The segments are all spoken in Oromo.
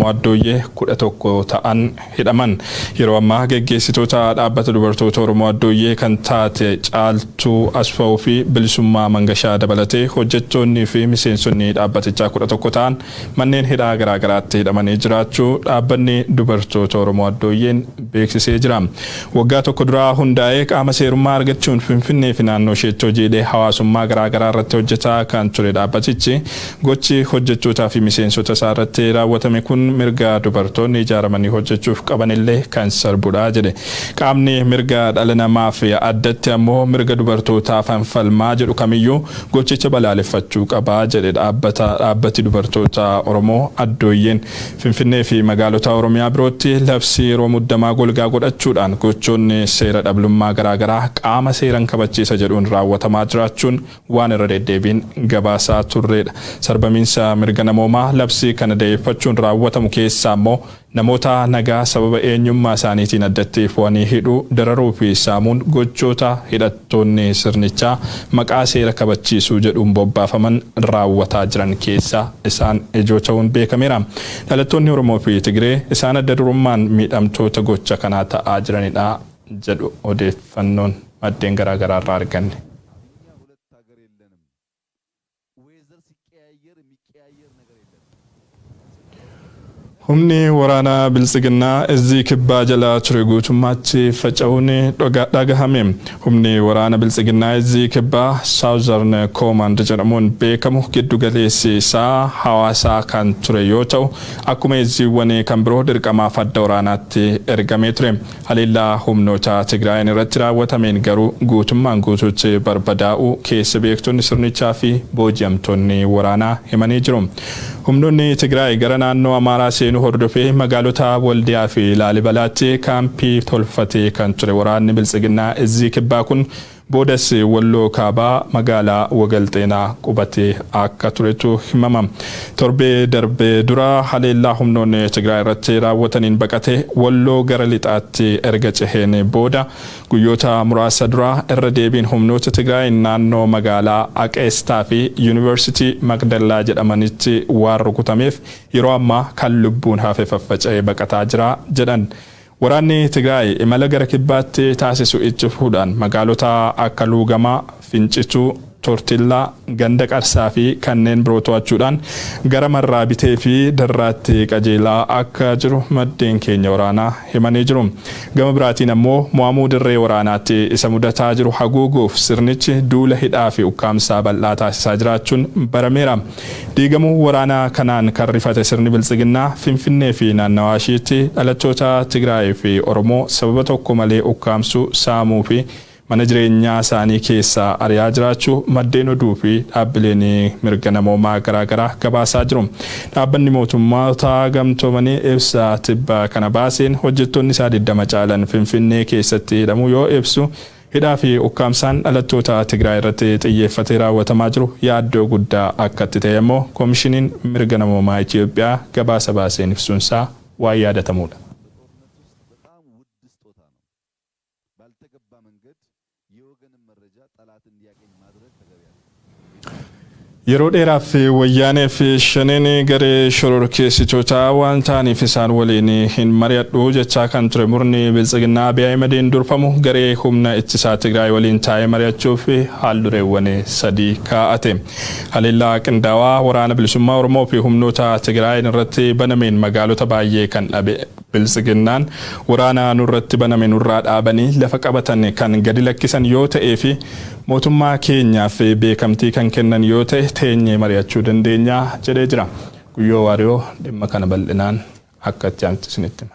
Addooyyee 11 ta'an hidhaman. Yeroo ammaa geggeessitoota dhaabbata dubartoota Oromoo Addooyyee kan taate Caaltuu Asfa'uu fi Bilisummaa Mangashaa dabalatee hojjettoonnii fi miseensonni dhaabbatichaa 11 ta'an manneen hidhaa garaagaraatti hidhamanii jiraachuu dhaabbanni dubartoota Oromoo Addooyyeen beeksisee jira. Waggaa tokko duraa hundaa'ee qaama seerummaa argachuun Finfinnee fi naannoo isheetti hojiilee hawaasummaa garaagaraa irratti hojjetaa kan ture dhaabbatichi, gochi hojjettootaa fi miseensota isaa irratti raawwatame kun mirga dubartoonni ijaaramanii hojjechuuf qabanillee kan sarbudha jedhe. Qaamni mirga dhala namaa fi addatti ammoo mirga dubartootaa falmaa jedhu kamiyyuu gochicha balaaleffachuu qaba jedhe dhaabbata dhaabbati dubartoota Oromoo Addooyyeen. Finfinnee fi magaalota Oromiyaa birootti labsii yeroo muddamaa golgaa godhachuudhaan gochoonni seera dhablummaa garaagaraa qaama seeran kabachiisa jedhuun raawwatamaa jiraachuun waan irra deddeebiin gabaasaa turredha. Sarbamiinsa mirga namoomaa labsii kana da'eeffachuun raawwatamu keessaa immoo namoota nagaa sababa eenyummaa isaaniitiin addatti fo'anii hidhuu, dararuu fi saamuun gochoota hidhattoonni sirnichaa maqaa seera kabachiisuu jedhuun bobbaafaman raawwataa jiran keessaa isaan ijoo ta'uun beekameera. Dhalattoonni Oromoo fi Tigiree isaan adda durummaan miidhamtoota gocha kanaa ta'aa jiranidha jedhu odeeffannoon maddeen garaagaraa irraa arganne. እኛ ሁለት ሀገር የለንም። ዌዘር ሲቀያየር የሚቀያየር ነገር የለንም። Humni waraanaa Biltsiginnaa Izzii Kibbaa jala ture guutummaatti faca'uun dhagahame. Humni waraana Biltsiginnaa Izzii Kibbaa, Southern Command jedhamuun beekamu, giddu galeessi isaa Hawaasaa kan ture yoo ta'u, akkuma izziiwwan kan biroo dirqamaaf adda waraanaatti ergamee ture. Haleellaa humnoota Tigraayin irratti raawwatameen garuu guutummaan guutuutti barbadaa'uu keessa beektonni sirnichaa fi booji'amtoonni waraanaa himanii jiru. Humnoonni Tigraay gara naannoo Amaaraa seenuu hordofee magaalota Waldiyaa fi Laalibalaatti kaampii tolfatee kan ture waraanni Biltsiginnaa Izzii Kibbaa kun boodas Walloo Kaabaa magaalaa Wagalxeenaa qubatee akka turetu himama. Torbee darbee dura haleellaa humnoonni Tigraay irratti raawwataniin baqatee Walloo gara lixaatti erga ceheen booda, guyyoota muraasa dura irra deebiin humnoota Tigraay naannoo magaalaa Aqeestaa fi Yuunivarsiitii Maqdallaa jedhamanitti waan rukutameef yeroo ammaa kan lubbuun hafe faffaca'ee baqataa jira jedhan. Waraanni Tigraay imala gara kibbaatti taasisu itti fufuudhaan magaalota akka Luugamaa, Fincituu, Tortillaa, Ganda Qarsaa fi kanneen biroo to'achuudhaan gara Marraa Bitee fi Darraatti qajeelaa akka jiru maddeen keenya waraanaa himanii jiru. Gama biraatiin ammoo mo'amuu dirree waraanaatti isa mudataa jiru haguuguuf sirnichi duula hidhaa fi ukkaamsaa bal'aa taasisaa jiraachuun barameera. Diigamuu waraanaa kanaan kan rifate sirni Biltsiginnaa Finfinnee fi naannawaa ishiitti dhalattoota Tigraay fi Oromoo sababa tokko malee ukkaamsuu, saamuu fi mana jireenyaa isaanii keessaa ari'aa jiraachuu maddeen oduu fi dhaabbileen mirga namoomaa garaagaraa gabaasaa jiru. Dhaabbanni mootummoota gamtoomanii ibsa tibba kana baaseen hojjettoonni isaa 20 caalan Finfinnee keessatti hidhamuu yoo ibsu, hidhaa fi ukkaamsaan dhalattoota Tigraay irratti xiyyeeffatee raawwatamaa jiru yaaddoo guddaa akka itti ta'e immoo Koomishiniin mirga namoomaa Itoophiyaa gabaasa baaseen ibsuunsaa waan yaadatamudha. በጦርነት ውስጥ በጣም ውድ ስጦታ ነው። ባልተገባ መንገድ የወገንን መረጃ ጠላት እንዲያገኝ ማድረግ ተገቢ አይደለም። Yeroo dheeraaf Wayyaanee fi Shaneen garee shororkeessitootaa waan ta'aniif isaan waliin hin mari'adhu jechaa kan ture murni Biltsiginnaa Abiy Ahimadiin durfamu garee humna ittisaa Tigraay waliin taa'ee mari'achuuf haaldureewwan sadii kaa'ate. Haleellaa qindaawaa Waraana Bilisummaa Oromoo fi humnoota Tigraay irratti banameen magaalota baay'ee kan dhabe Biltsiginnaan, waraana nurratti baname nurraa dhaabanii lafa qabatan kan gadi lakkisan yoo ta'ee fi mootummaa keenyaaf beekamtii kan kennan yoo ta'e teenyee mari'achuu dandeenya jedhee jira. Guyyoo Waariyoo dhimma kana bal'inaan akka itti aanti isinitti hima.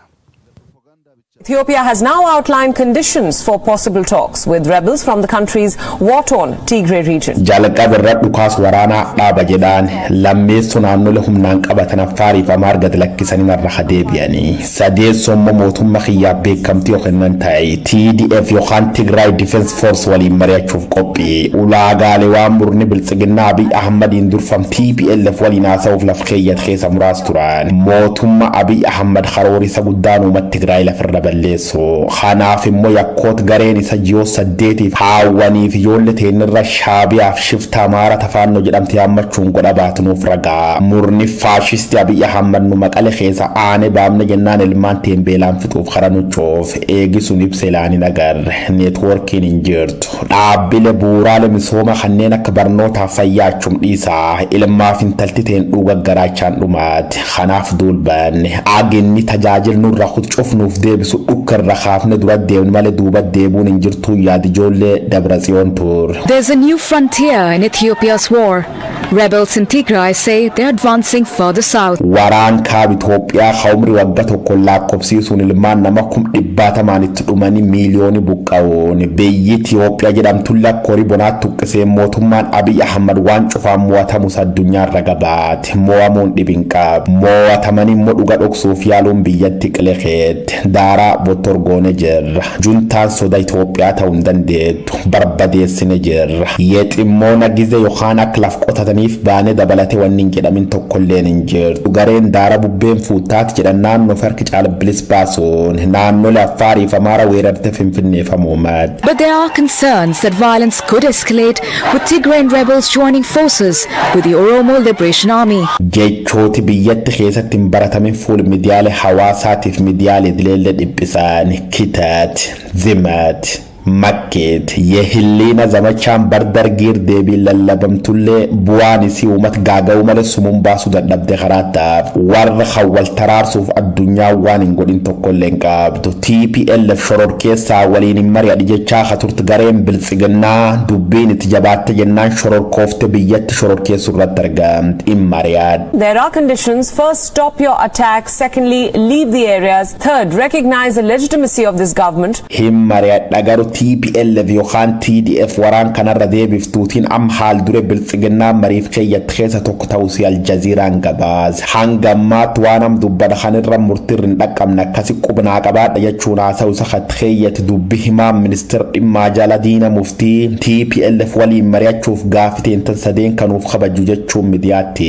Ethiopia has now outlined conditions for possible talks with rebels from the country's war-torn Tigray region. Jalqaba irra dhukaas waraanaa dhaaba jedhaan. Lammeessoo naannolee humnaan qabatan Affaariif Amaar gad lakkisanii narra deebi'anii. Sadeessoo immoo mootummaa kiyyaaf beekamtii yoo kennan ta'e TDF yookaan Tigray Defense Force waliin mari'achuuf qophii. Ulaagaalee waan murni Biltsiginnaa Abiy Ahmadiin durfam TPLF waliin haasa'uuf laf keeyyat keessa muraas turan. Mootummaa Abiy Ahmad karoorisa guddaan uummata Tigraay lafirra. Balleessu. Kanaaf immoo yakkoota gareen isa ji'oo 8f haawwaniif ijoollee teenirra Shaabiyaaf shifta Amaara tafaannoo jedhamte yaammachuun godha baatunuuf ragaa. Murni faashisti Abiy Ahmad nu Maqale keessa aane baamne jennaan ilmaan teen beelaan fixuuf kara nuchoof eegisuun ibsa ilaanin agarre. Neetwoorkiin hin jirtu. Dhaabbile bu'uuraalee misooma kanneen akka barnootaaf fayyaa achum dhiisaa. Ilmaaf intalti teen dhuga garaachaan dhumaati. Kanaaf duulbanne. Aginni tajaajil nurra cufnuuf deebisu dhukka irra kaafne dura deemnu malee duuba deebuun hin jirtu yaadi ijoollee Dabra Tsiyoon ture. There's a new frontier in Ethiopia's war. Rebels in Tigray say they're advancing further south. Waraan kaaba Itoophiyaa ka umrii waggaa tokko lakkoofsiisuun ilmaan nama 100,000n itti dhumanii miiliyoonii buqqa'uun biyyi Itoophiyaa jedhamtu lakkorii bonaatti tuqqisee mootummaan Abiy Ahmad waan cufaan mo'atamus addunyaarra gabaate. Mo'amuun dhibin qabu. Mo'atamanii immoo dhuga dhoksuuf yaaluun biyyatti qileqeette. Daaraa bottorgoone jirra. Juntaan soda Itoophiyaa ta'uu hin dandeettu. Barbadeessine jirra. Yeeximmoona gize yookaan akka laf qotataniif baanee dabalatee wanni hin jedhamin tokkolleen hin jirtu. Gareen daara bubbeen fuuttaati jedhan naannoo farki caalbilis baasuun naannolee Affaarii fi Amaara weerarte Finfinneeffamuu madda. But there are concerns that violence could escalate with Tigrayan rebels joining forces with the Oromo Liberation Army. Jechooti biyyatti keessatti hin baratamin fuul miidiyaalee hawaasaatiif miidiyaalee idileellee dhiphisan kitaat, zimat, makkeet የህሊና zamachaan bardargiir deebiin lallabamtullee bu'aan isii uummata gaaga'uu malee sumuun baasuu dadhabde karaataaf warra kan taraarsuuf addunyaa waan hin godhin tokkollee hin qabdu. TPLF shoror keessaa waliin hin mari'adhi jechaa ka turte gareen Biltsiginnaa dubbiin itti jabaatte jennaan shororkoofte biyyatti shororkeessuu irratti argamti hin mari'adhu. There are conditions. First, stop your attack. Secondly, leave the areas. Third, recognize the legitimacy of this government. Hin mari'adha garuu TPLF yookaan TDF waraan kanarra deebiftuutiin amma haal dure Biltsiginnaa mariif keeyyatti keessa tokko ta'uusi Aljaziiraan gabaase. Hanga ammaatti waan am dubbadha kanirra murtiirri hin dhaqqabne akkasi qubnaa qabaadha jechuun haasa'u isa keeyyatti dubbi himaa ministeera dhimmaa jala Diina Muftii TPLF waliin mari'achuuf gaafiteen tan sadeen kanuuf kabaju jechuun miidiyaatti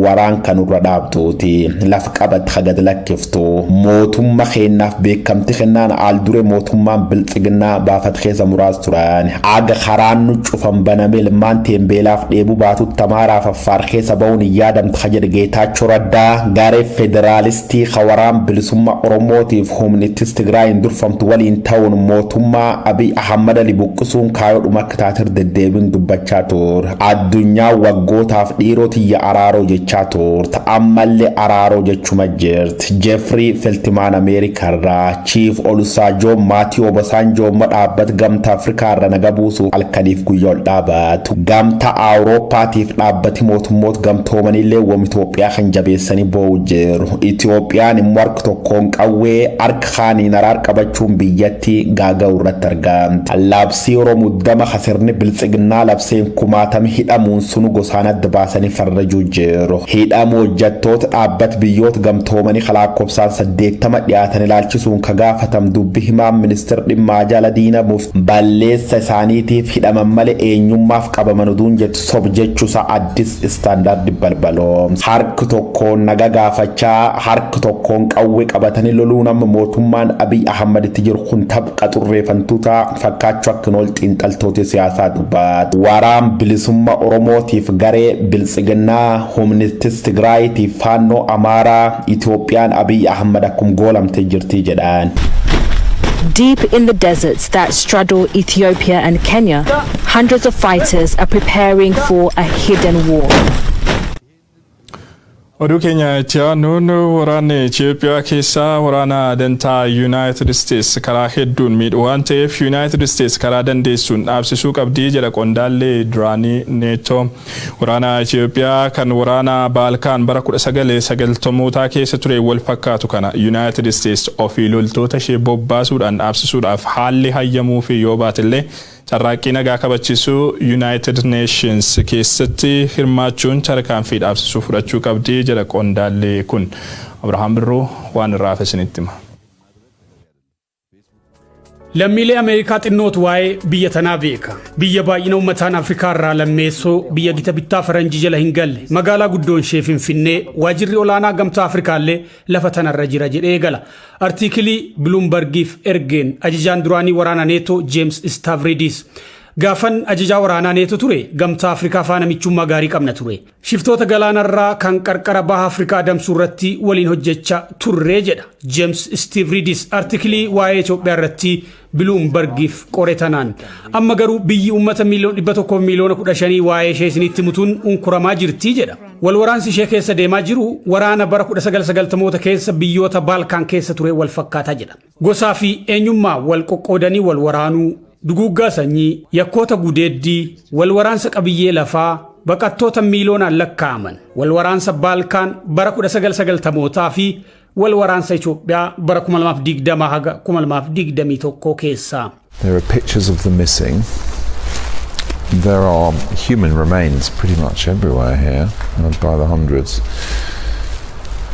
waraan kanurra dhaabtuuti lafa qabat hagad lakkiftu mootummaa keenyaaf beekamti kennaan haal dure mootummaan Biltsiginnaa baafat keessa muraas turan aga karaan nu cufan baname ilmaan teembeelaaf dheebuu baatutti Amaaraaf Affaar keessa ba'uun hin yaadamtu ka jedhe Geetaachoo Raddaa garee federaalistii waraan bilisummaa Oromootiif humnittis Tigraayin durfamtu waliin ta'uun mootummaa Abiy Ahmad Ali buqqisuun kaayoodhuma akka taatir deddeebiin dubbachaa ture. Addunyaa waggootaaf dhiiroo tiyya araaroo jechaa turte, ammallee araaroo jechuma jirti. Jeffrey Feltman Ameerikaarraa, Chief Olusegun Maatii Obasanjoo immoo dhaabbata Gamtaa Afrikaarra naga buusuuf halkaniif guyyaa ol dhaabatu. Gamtaa Awurooppaatiif dhaabbati mootummoota gamtoomanillee wam Itoophiyaa kan jabeessanii boo'u jiru. Itoophiyaan immoo harka tokkoon qawwee harka kaaniin araar qabachuun biyyatti gaaga'u irratti argamti. Labsii yeroo muddama kasirni Biltsiginnaa labseen kumaatami hidhamuun sunu gosaan adda baasanii farrajuu jiru. Hidhamuu hojjettoota dhaabbata biyyoota gamtoomanii lakkoofsaan 80 dhiyaatan ilaalchisuun ka gaafatam dubbi himaan ministeera dhimmaa jala Diina Mufti balleessa isaaniitiif hidhaman malee eenyummaaf qabaman oduun jettu sob jechuusa Addis Standard balbaloo. Harki tokkoon naga gaafachaa harki tokkoon qawwee qabatanii loluun amma mootummaan Abiy Ahmad itti jiru kun tapha xurreeffantoota fakkaachuu akka hin ool xiinxaltoota siyaasaa dubbatu. Waraan bilisummaa Oromootiif garee Biltsiginnaa humnittis Tigraayiitiif faannoo Amaaraa Itoophiyaan Abiy Ahmad akkum goolamtee jirti jedhan. Deep in the deserts that straddle Ethiopia and Kenya, hundreds of fighters are preparing for a hidden war. Oduu keenya itti aanuun waraanni Itoophiyaa keessaa waraana dantaa Yuunaayitid Isteets karaa hedduun miidhu waan ta'eef Yuunaayitid Isteets karaa dandeessuun dhaabsisuu qabdii jedha qondaalli duraanii Neetoo. Waraana Itoophiyaa kan waraana Baalkaan bara 1990mootaa keessa ture wal fakkaatu kana Yuunaayitid Isteets ofii loltoota ishee bobbaasuudhaan dhaabsisuudhaaf haalli hayyamuu fi yoo baatellee carraaqqii nagaa kabachiisuu United Nations keessatti hirmaachuun tarkaanfii dhaabsisuu fudhachuu qabdi jedha qondaalli kun. Abrahaam Birruu waan irraa hafe isinitti hima. Lammiilee Ameerikaa xinnootu waa'ee biyya tanaa beeka. Biyya baay'ina uummataan Afrikaa irraa lammeessoo, biyya gita bittaa faranjii jala hin galle, magaalaa guddoon ishee Finfinnee, waajirri olaanaa Gamtaa Afrikaallee lafa tanarra jira jedhee eegala. Artiikilii Biluumbargiif ergeen ajajaan duraanii waraana Neetoo Jeems Istaavridis. "Gaafan ajajaa waraanaa Neetoo ture, Gamtaa Afrikaa faana michummaa gaarii qabna ture. Shiftoota galaanarraa kan qarqara baha Afrikaa adamsuu irratti waliin hojjechaa turree" jedha James Stavridis artikilii waa'ee Itoophiyaa irratti Biluumbargiif qore tanaan. "Amma garuu biyyi uummata 115,000,000 waa'ee ishee isinitti mutuun unkuramaa jirti" jedha. "Wal waraansi ishee keessa deemaa jiru waraana bara 1990moota keessa biyyoota Baalkaan keessa ture wal fakkaataa jedha. Gosaa fi eenyummaa wal qoqqoodanii wal waraanuu, duguuggaa sanyii, yakkoota gudeeddii, wal waraansa qabiyyee lafaa, baqattoota miiliyoonaan lakkaa'aman, wal waraansa Baalkaan bara 1990mootaa fi wal waraansa Itoophiyaa bara 2020 haga 2021 keessaa. There are pictures of the missing. There are human remains pretty much everywhere here, by the hundreds.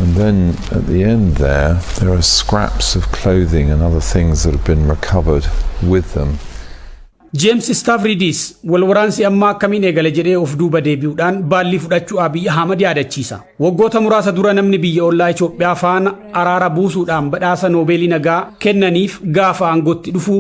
And then at the end there, there are scraps of clothing and other things that have been recovered with them. James Stavridis wal waraansi ammaa akkamiin eegale jedhee of duuba deebi'uudhaan baallii fudhachuu Abiy Ahmad yaadachiisa. Waggoota muraasa dura namni biyya ollaa Itoophiyaa faana araara buusuudhaan badhaasa Noobeelii nagaa kennaniif gaafa aangootti dhufu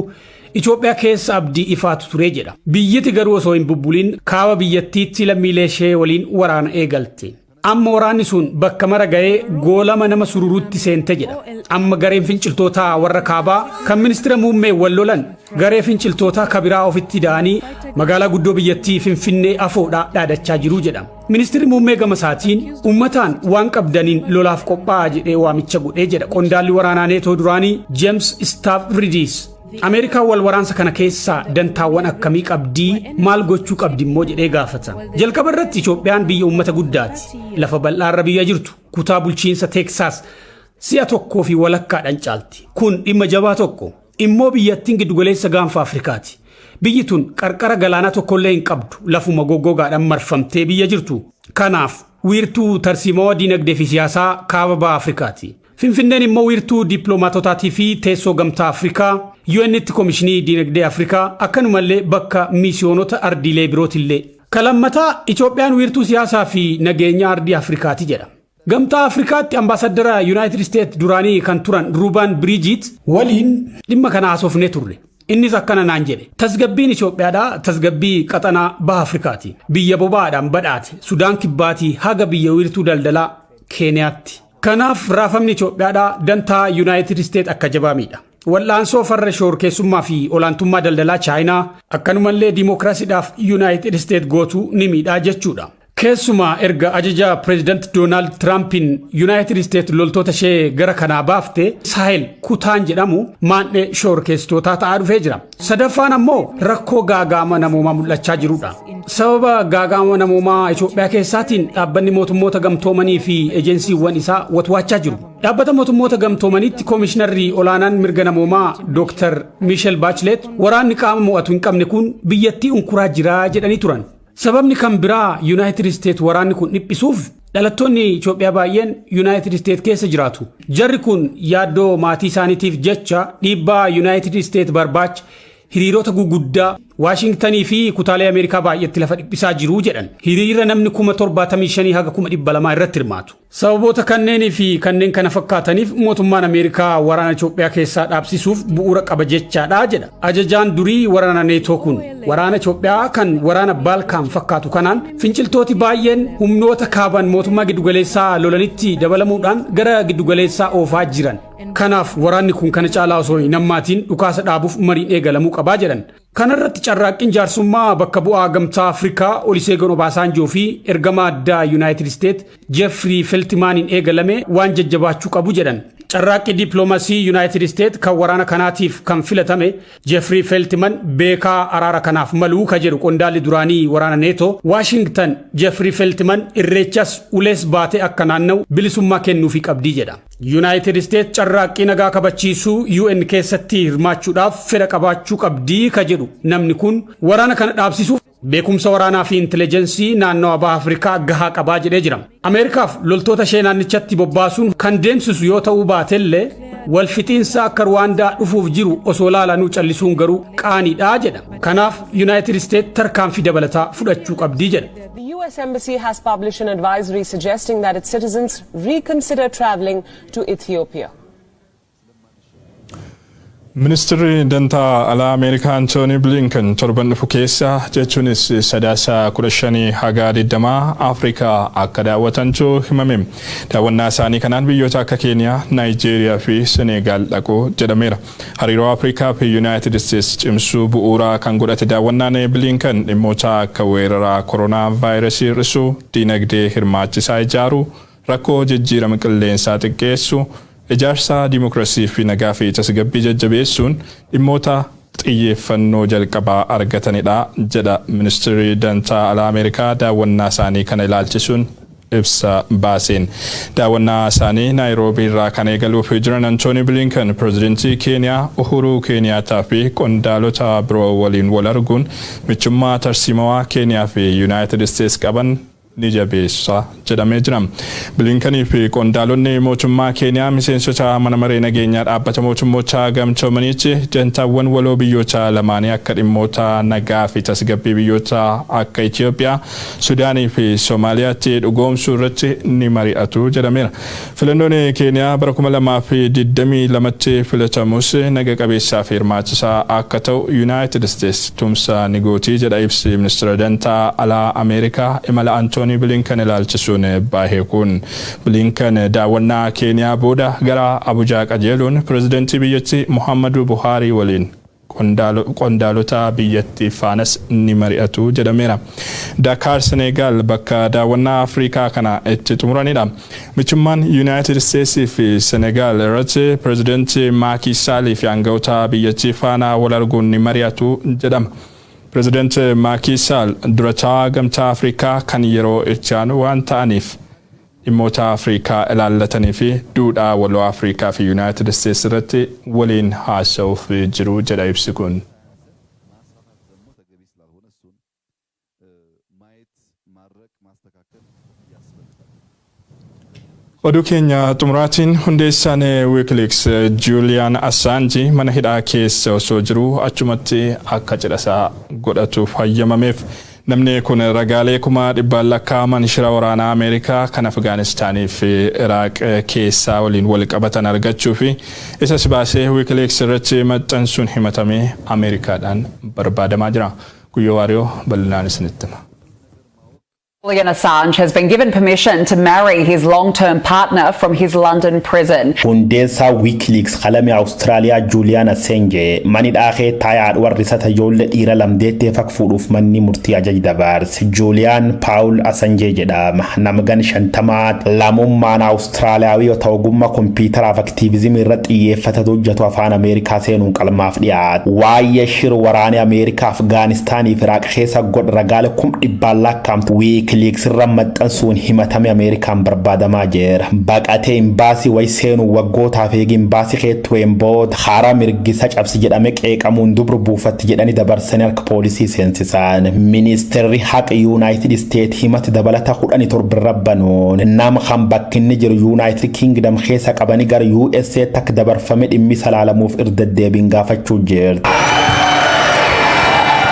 Itoophiyaa keessa abdii ifaatu ture jedha. Biyyiti garuu osoo hin bubbulin kaaba biyyattiitti lammiilee ishee waliin waraana eegalte. Amma waraanni sun bakka mara ga'ee goolama nama sururutti seente jedha. Amma gareen finciltootaa warra kaabaa kan ministira muummee wal lolan garee finciltootaa kabiraa ofitti da'anii magaalaa guddoo biyyattii Finfinnee afoodhaa dhaadachaa jiru jedha. Ministirri muummee gama isaatiin uummataan waan qabdaniin lolaaf qophaa'aa jedhee waamicha godhee jedha qondaalli waraanaa Neetoo duraanii James Stavridis. Ameerikaan wal waraansa kana keessaa dantaawwan akkamii qabdii, maal gochuu qabdi immoo jedhee gaafata. Jalqaba irratti Itoophiyaan biyya uummata guddaati. Lafa bal'aarra biyya jirtu, kutaa bulchiinsa Teeksaas si'a tokkoo fi walakkaadhaan caalti. Kun dhimma jabaa tokko. Immoo biyyattiin giddugaleessa gaanfa Afrikaati. Biyyi tun qarqara galaanaa tokkollee hin qabdu, lafuma goggogaadhaan marfamtee biyya jirtu. Kanaaf wiirtuu tarsiimoo diinagdee fi siyaasaa kaaba baha Afrikaati. Finfinneen immoo wiirtuu dippiloomaatotaatii fi teessoo Gamtaa Afrikaa, UN'tti Komishinii Diinagdee Afrikaa, akkanumallee bakka miisiyoonota ardiilee birootillee. Kalammataa Itoophiyaan wiirtuu siyaasaa fi nageenya ardii Afrikaati jedha. Gamtaa Afrikaatti ambaasaddara Yuunaayitid Isteet duraanii kan turan Ruubaan Biriijit waliin dhimma kana haasofnee turre. Innis akkana naan jedhe. "Tasgabbiin Itoophiyaadhaa tasgabbii qaxanaa baha Afrikaati. Biyya boba'aadhaan badhaate, Sudaan Kibbaatii haga biyya wiirtuu daldalaa Keeniyaatti. Kanaaf raafamni Itoophiyaadhaa dantaa Yuunaayitid Isteet akka jabaa miidha. Wal'aansoo farra shoorkeessummaa fi olaantummaa daldalaa Chaayinaa, akkanumallee diimokiraasiidhaaf Yuunaayitid Isteet gootu ni miidhaa jechuudha. Keessumaa erga ajaja Pireezidaant Doonaald Tiraampiin Yuunaayitid Isteet loltoota ishee gara kanaa baafte, Saahel kutaan jedhamu maandhee shoorkeessitootaa ta'aa dhufee jira. Sadaffaan ammoo rakkoo gaagaama namoomaa mul'achaa jirudha. Sababa gaagaama namoomaa Itoophiyaa keessaatiin Dhaabbanni Mootummoota Gamtoomanii fi ejensiiwwan isaa watwaachaa jiru. Dhaabbata Mootummoota Gamtoomaniitti koomishinarri olaanaan mirga namoomaa Dr. Miishel Baachileet waraanni qaama mo'atu hin qabne kun biyyattii unkuraa jira jedhanii turan. Sababni kan biraa Yuunaayitid Isteet waraanni kun dhiphisuuf, dhalattoonni Itoophiyaa baay'een Yuunaayitid Isteet keessa jiraatu. Jarri kun yaaddoo maatii isaaniitiif jecha dhiibbaa Yuunaayitid Isteet barbaacha hiriirota guguddaa Waashingtanii fi kutaalee Ameerikaa baay'eetti lafa dhiphisaa jiru jedhan. Hiriira namni 75,000 haga 200,000 irratti hirmaatu. Sababoota kanneenii fi kanneen kana fakkaataniif mootummaan Ameerikaa waraana Itoophiyaa keessaa dhaabsisuuf bu'uura qaba jechaadha jedha. Ajajaan durii waraana Neetoo kun waraana Itoophiyaa kan waraana Baalkaan fakkaatu kanaan finciltooti baay'een humnoota kaaban mootummaa giddugaleessaa lolanitti dabalamuudhaan gara giddugaleessaa oofaa jiran. Kanaaf waraanni kun kana caalaa osoo hin hammaatiin dhukaasa dhaabuuf mariin eegalamuu qabaa jedhan. Kanarratti carraaqqiin jaarsummaa bakka bu'aa Gamtaa Afrikaa Oluseegun Obaasanjoo fi ergama addaa Yuunaayitid Isteet Jeffrey Feltimaaniin eegalame waan jajjabaachuu qabu jedhan. Carraaqqii dippiloomasii Yuunaayitid Isteet kan waraana kanaatiif kan filatame Jeffrey Feltiman beekaa araara kanaaf maluu ka jedhu qondaalli duraanii waraana Neetoo, Waashingtan Jeffrey Feltiman irreechas ulees baatee akka naanna'u bilisummaa kennuufii qabdii jedha. Yuunaayitid Isteet carraaqqii nagaa kabachiisuu UN keessatti hirmaachuudhaaf fedha qabaachuu qabdii ka jedhu namni kun, waraana kana dhaabsisuuf beekumsa waraanaa fi intelligence naannawa baha Afrikaa gahaa qabaa jedhee jira. Ameerikaaf loltoota ishee naannichatti bobbaasuun kan deemsisu yoo ta'uu baatellee Walfixiinsa akka Ruwaandaa dhufuuf jiru osoo laalanuu callisuun garuu qaaniidha jedha. Kanaaf Yuunaayitid Isteet tarkaanfii dabalataa fudhachuu qabdii jedha. The US Embassy has published an advisory suggesting that its citizens reconsider traveling to Ethiopia. Ministeerri dantaa alaa Ameerikaa Antooni Bilinkan torban dhufu keessa, jechuunis Sadaasa 15 haga 20, Afrikaa akka daawwatantu himame. Daawwannaa isaanii kanaan biyyoota akka Keeniyaa, Naayijeeriyaa fi Seneegaal dhaqu jedhameera. Hariiroo Afrikaa fi Yuunaayitid Isteets cimsuu bu'uuraa kan godhate daawwannaan Bilinkan dhimmoota akka weeraraa koronaa vaayirasii hir'isuu, diinagdee hirmaachisaa ijaaruu, rakkoo jijjiirama qilleensaa xiqqeessuu, ijaarsa dimokiraasii fi nagaa fi tasgabbii jajjabeessuun dhimmoota xiyyeeffannoo jalqabaa argatanidha jedha Ministeerri dantaa alaa Ameerikaa daawwannaa isaanii kana ilaalchisuun ibsa baaseen. Daawwannaa isaanii Naayiroobii irraa kan eegaluuf jiran Antooni Bilinkan pirezidantii Keeniyaa Uhuruu Keeniyaataa fi qondaalota biroo waliin wal arguun michummaa tarsiimawaa Keeniyaa fi Yuunaayitid Isteets qaban ni jabeessa jedhamee jira. Bilinkanii fi qondaalonni mootummaa Keeniyaa miseensota mana maree nageenyaa dhaabbata mootummoota gamtoomaniitti dantaawwan waloo biyyoota lamaanii akka dhimmoota nagaa fi tasgabbii biyyoota akka Itoophiyaa, Sudaanii fi Soomaaliyaatti dhugoomsuu irratti ni mari'atu jedhameera. Filannoon Keeniyaa bara 2022tti filatamus naga qabeessaa fi hirmaachisaa akka ta'u Yuunaayitid Isteets tumsa ni gootii jedha ibsi ministeera dantaa alaa Ameerikaa imala Antoonii Bilinkan ilaalchisuun baahee kun. Bilinkan daawwannaa Keeniyaa booda gara Abujaa qajeeluun pirezidantii biyyattii Muhammadu Buhaarii waliin qondaalota biyyattii faanas ni mari'atu jedhameera. Dakaar, Senegaal, bakka daawwannaa Afrikaa kana itti xumuranidha. Michummaan Yuunaayitid Isteetsii fi Senegaal irratti pirezidantii Maakii Saalii fi aangawoota biyyattii faana wal arguun ni mari'atu jedhama. Pireezidant Maakii Saal durataa gamtaa Afrikaa kan yeroo itti aanu waan ta'aniif dhimmoota Afrikaa ilaallatanii fi duudhaa waloo Afrikaa fi Yuunaayitid Isteets irratti waliin haasa'uuf jiru jedha ibsi kun. ማስፋፋት ደግሞ ተገቢ ስላልሆነ እሱን ማየት፣ ማድረቅ፣ ማስተካከል ያስፈልጋል። Oduu keenya xumuraatiin, hundeessaan Wikileaks Juuliyaan Assaanji mana hidhaa keessa osoo jiruu achumatti akka cidhasaa godhatuuf hayyamameef. Namni kun ragaalee kuma dhibbaan lakkaa'aman shira waraanaa Ameerikaa kan Afgaanistaanii fi Iraaq keessaa waliin wal qabatan argachuu fi isas baasee Wikileaks irratti maxxansuun himatamee Ameerikaadhaan barbaadamaa jira. Guyyoo Waariyoo bal'inaan isinitti hima. Julian Assange has been given permission to marry his long-term partner from his London prison. Hundeessaa Wikileaks qalame Awustiraaliyaa Juuliyaan Assange mani dhaakee taayaadha warri isa ijoollee dhiira lamdeettee fak fuudhuuf manni murtii ajaja dabarse. Juuliyaan Paawul Assange jedhama. Nama gan 50 lamummaan Awustiraaliyaawii yoo ta'u, ogummaa kompiitaraaf aktiivizimii irratti xiyyeeffate hojjetu afaan Ameerikaa seenuun qalmaaf dhiyaata. Waa'ee shir waraanee Ameerikaa Afgaanistaanii fi Iraaq keessa godha ragaalee 100,000 lakkaa'amtu Wikileaks irra maxxansuun himatame Ameerikaan barbaadamaa jira. Baqatee imbaasii wayi seenuun waggootaaf eegi imbaasii kee tureen booda haaraa mirgisa cabsi jedhame qeeqamuun dubru buufatti jedhanii dabarsanii harka poolisii seensisan. Ministeerri haqa Yuunaayitid Isteet himati dabalata 17 irra banuun nama kan bakki inni jiru Yuunaayitid Kingdom keessa qabanii gara USA takka dabarfame dhimmi salaalamuuf irra deddeebiin gaafachuu jirti.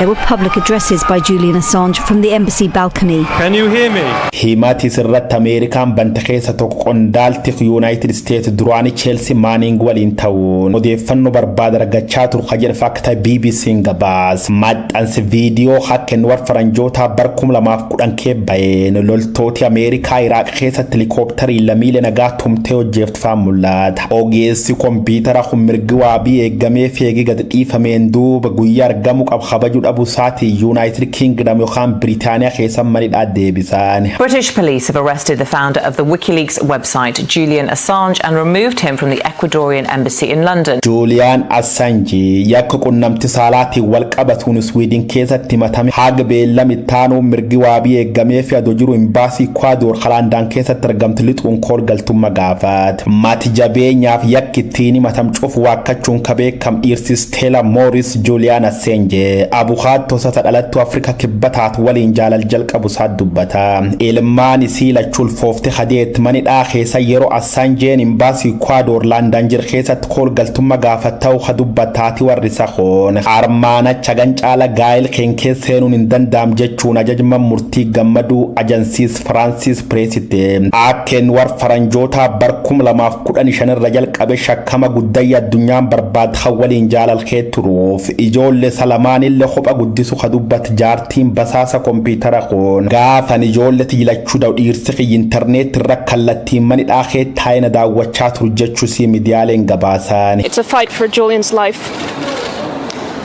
There were public addresses by Julian Assange from the embassy balcony. Can you hear me? Himatis irratti Ameerikaan bante keessa tokko qondaalti Yuunaayitid Isteet duraanii Cheelsi Maaning waliin ta'uun odeeffannoo barbaada argachaa turu ka jedhe fakta BBC'n gabaas. Maxxansi viidiyoo hakken war faranjootaa bar 2010 keebba'een loltooti Ameerikaa Iraaq keessatti helikoophtarii lammiilee nagaa tumtee hojjeeftu fa'aa mul'ata. Ogeessi kompiitara kun mirgi waabii eeggamee feegee gad dhiifameen duuba guyyaa argamuu qabu kabajuu dhabuu isaatii Yuunaayitid Kingdom yookaan Biriitaaniyaa keessa manidhaa deebisan. British police have arrested the founder of the WikiLeaks website, Julian Assange, and removed him from the Ecuadorian embassy in London. Juuliyaan Assange yakka qunnamti saalaatiin wal qabatuun Swiidin keessatti himatame haga beellama ittaanuu mirgi waabii eeggamee fi adoo jiru imbaasii Ikwaadoor London keessatti argamtu lixuun kool galtummaa gaafate. Mati jabeenyaaf yakki ittiin himatam cufu waakkachuun ka beekam dhiirsi Steela Mooris Juuliyaan Assange abu Abukaatto sata dhalattuu Afrika Kibba taatu waliin jaalal jalqabu isaa dubbata. Ilmaan isii lachuu ulfoofte hadeet manidhaa keessa yeroo Assaanjeen imbaasii Ikwaador Laandaan jir keessatti kool galtummaa gaafata'u ha dubbataati warri isa koon. Armaanacha gancaala gaa'el keen keessa seenuun hin danda'am jechuun ajajma murtii gammaduu Ajansiis Firaansiis Pireesitti. Akkeen war faranjoota bar 2015 irra jalqabe shakkama guddayya addunyaan barbaad kan waliin jaalal kee turuuf ijoollee salamaanillee kopha guddisu ka dubbat jaartiin basaasa kompiitara kun, gaafan ijoollee tiyyilachuu da'u dhiirsi kiyya intarneet irra kallattiin manidhaa kee taa'ee na daawwachaa turu jechuusii miidiyaaleen gabaasan. It's a fight for Julian's life,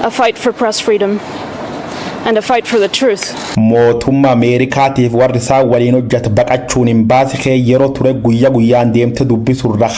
a fight for press freedom, and a fight for the truth. Mootummaa Ameerikaatiif warri isaan waliin hojjetu baqachuun hin baasi kee yeroo ture guyya guyyaan deemte dubbisu irra.